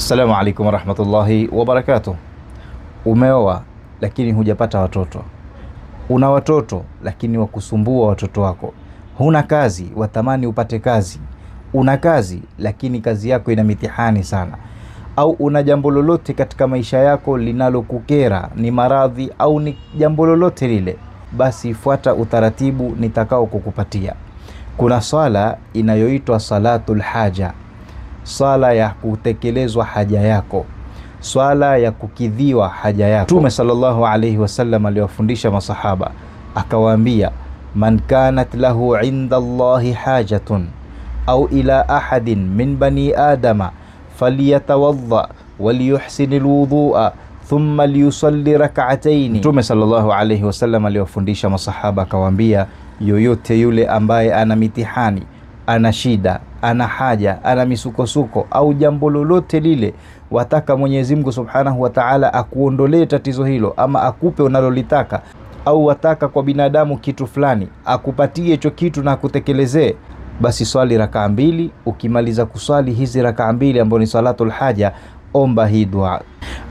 Assalamu alaikum warahmatullahi wabarakatuh. Umeoa lakini hujapata watoto. Una watoto lakini wakusumbua watoto wako. Huna kazi, watamani upate kazi. Una kazi lakini kazi yako ina mitihani sana. Au una jambo lolote katika maisha yako linalokukera, ni maradhi au ni jambo lolote lile, basi fuata utaratibu nitakao kukupatia. Kuna swala inayoitwa salatul haja, swala ya kutekelezwa haja yako, swala ya kukidhiwa haja yako. Mtume sallallahu alayhi wasallam aliwafundisha masahaba akawaambia, man kanat lahu inda Allahi hajatun au ila ahadin min bani adama falyatawadda waliyuhsin alwudhu'a thumma liyusalli rak'atayn. Mtume sallallahu alayhi wasallam aliwafundisha masahaba akawaambia, yoyote yule ambaye ana mitihani, ana shida, ana haja, ana misukosuko au jambo lolote lile, wataka Mwenyezi Mungu Subhanahu wa Ta'ala akuondolee tatizo hilo ama akupe unalolitaka, au wataka kwa binadamu kitu fulani akupatie hicho kitu na akutekelezee, basi swali rakaa mbili. Ukimaliza kuswali hizi rakaa mbili ambazo ni salatul haja, omba hii dua: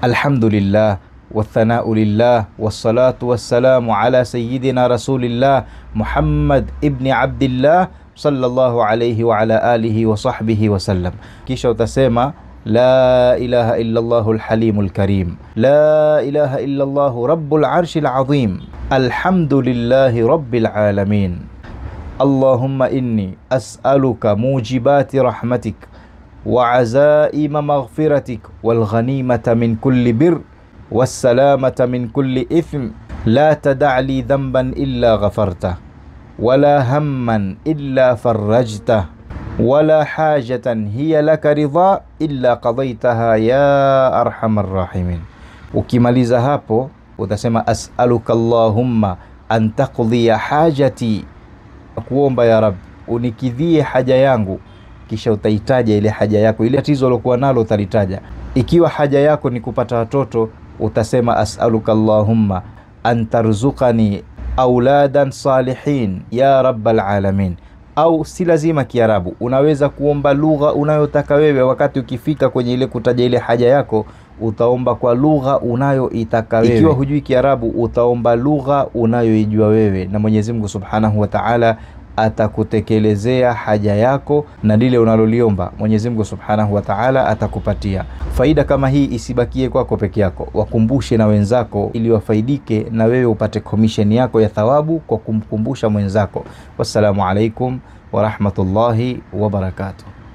alhamdulillah wathanau lillah wassalatu wassalamu ala sayyidina rasulillah Muhammad ibn Abdillah sallallahu alayhi wa ala alihi wa sahbihi wa sallam. Kisha utasema la ilaha illa Allahul halimul karim, la ilaha illa Allahu rabbul arshil azim, alhamdulillahi rabbil alamin, Allahumma inni as'aluka mujibati rahmatik wa azaima maghfiratik wal ghanimata min kulli bir wassalamata min kulli ithm, la tada' li dhanban illa ghafartah wala hamman illa farajtah wala hajatan hiya laka ridha illa qadaytaha ya arhamar rahimin. Ukimaliza hapo utasema as'aluka Allahumma an taqdiya hajati, kuomba ya Rab unikidhie haja yangu. Kisha utaitaja ile haja yako, ile tatizo ulokuwa nalo utalitaja. Ikiwa haja yako ni kupata watoto, utasema as'aluka Allahumma an tarzuqani auladan salihin ya rabbal alamin. Au si lazima Kiarabu, unaweza kuomba lugha unayotaka wewe. Wakati ukifika kwenye ile kutaja ile haja yako, utaomba kwa lugha unayoitaka wewe. Ikiwa hujui Kiarabu, utaomba lugha unayoijua wewe, na Mwenyezi Mungu Subhanahu wa Ta'ala atakutekelezea haja yako, na lile unaloliomba Mwenyezi Mungu Subhanahu wa Ta'ala atakupatia. Faida kama hii isibakie kwako peke yako, wakumbushe na wenzako ili wafaidike, na wewe upate commission yako ya thawabu kwa kumkumbusha mwenzako. Wassalamu alaikum warahmatullahi wabarakatuh.